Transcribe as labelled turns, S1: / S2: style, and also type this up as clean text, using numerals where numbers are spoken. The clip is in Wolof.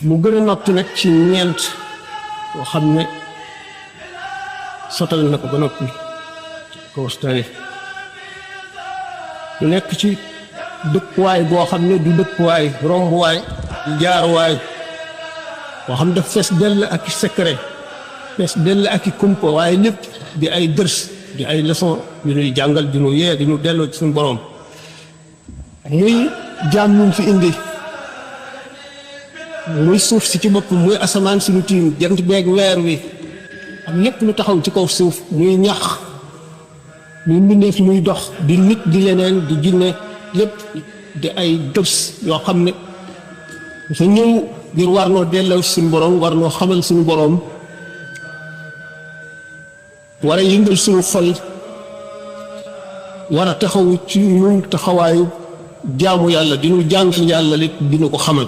S1: mu gën a noppi nag ci ñeent yoo xam ne sotal na ko ba noppi ko waxtaane lu nekk ci dëkkuwaay boo xam ne du dëkkuwaay rombuwaay du jaaruwaay boo xam daf fees dell ak i secret fees dell ak i kumpa waaye lépp di ay dërs di ay leçon yu ñuy jàngal di ñu yee di ñu delloo ci suñu borom muy jaam ñu fi indi muy suuf si ci bopp muy asamaan si ñu tiim jant beeg weer wi ak lépp lu taxaw ci kaw suuf muy ñax muy mbindeef muy dox di nit di leneen di jinne lépp di ay dërs yoo xam ne dafa ñëw ngir war noo delloo suñu borom war noo xamal suñu borom war a yëngal suñu xol war a taxaw ci ñun taxawaayu jaamu yàlla di ñu jàngal yàlla li dina ko xamal